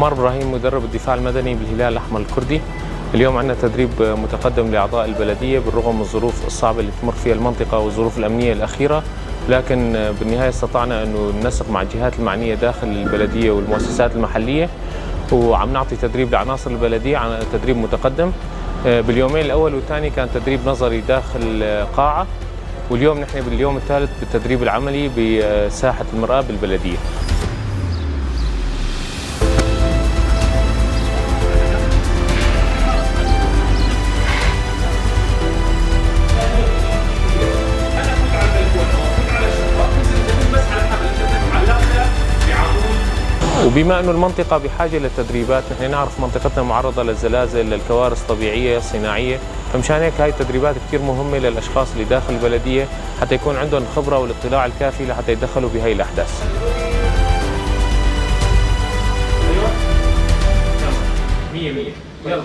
عمار ابراهيم، مدرب الدفاع المدني بالهلال الاحمر الكردي. اليوم عندنا تدريب متقدم لاعضاء البلديه بالرغم من الظروف الصعبه اللي تمر فيها المنطقه والظروف الامنيه الاخيره، لكن بالنهايه استطعنا انه ننسق مع الجهات المعنيه داخل البلديه والمؤسسات المحليه، وعم نعطي تدريب لعناصر البلديه عن تدريب متقدم. باليومين الاول والثاني كان تدريب نظري داخل قاعه، واليوم نحن باليوم الثالث بالتدريب العملي بساحه المرآب بالبلديه. وبما انه المنطقه بحاجه للتدريبات، نحن نعرف منطقتنا معرضه للزلازل، للكوارث الطبيعيه الصناعيه، فمشان هيك هاي التدريبات كثير مهمه للاشخاص اللي داخل البلديه حتى يكون عندهم الخبره والاطلاع الكافي لحتى يتدخلوا بهي الاحداث. ايوه، 100 100، يلا.